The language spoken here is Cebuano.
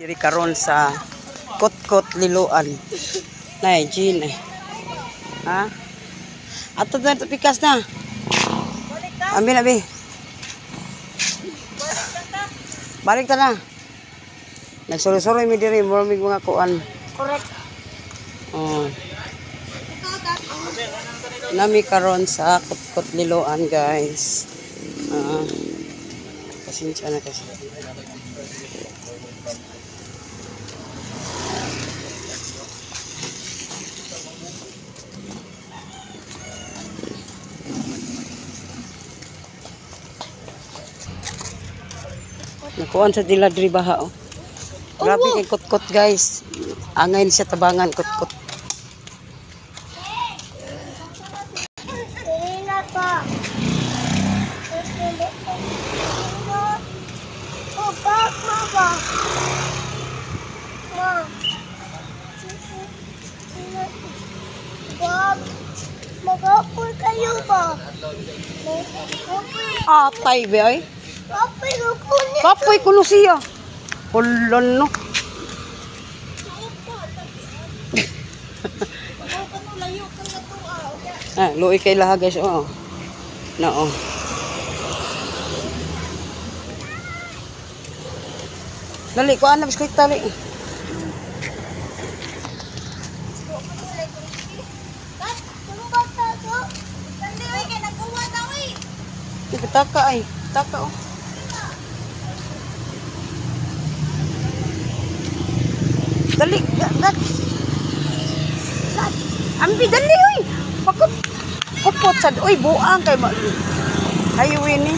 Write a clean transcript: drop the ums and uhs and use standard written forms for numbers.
Diri karon sa Kotkot Liloan. Nay, Jean eh. Ha? Ato na ito, pikas na. Abi na, bi. Balik ta na. Nagsuroy-suroy mi diri, mura mig mga kuan. Correct. Oh. Nami karon sa Kotkot Liloan, guys. Ah. Pasensya na kasi. Nakuan sa dila diri baha oh. Grabe kay kutkot, guys. Angay ni siya tabangan kutkot. Tingnan pa. Oh, bak, ma ba? Ma. Bak, magapoy kayo ba? Kapoy, Atay be ay. kapoy ko ni. Kapoy kuno siya. Kulon no. Ah, luoy kay laha, guys, oh. Na oh. Dali ko ana biskuit tali. Di taka ay. Taka oh. Dali, gat. Ambi dali oy. Pakot. Kupot sad oy, buang kay ma. Highway ni.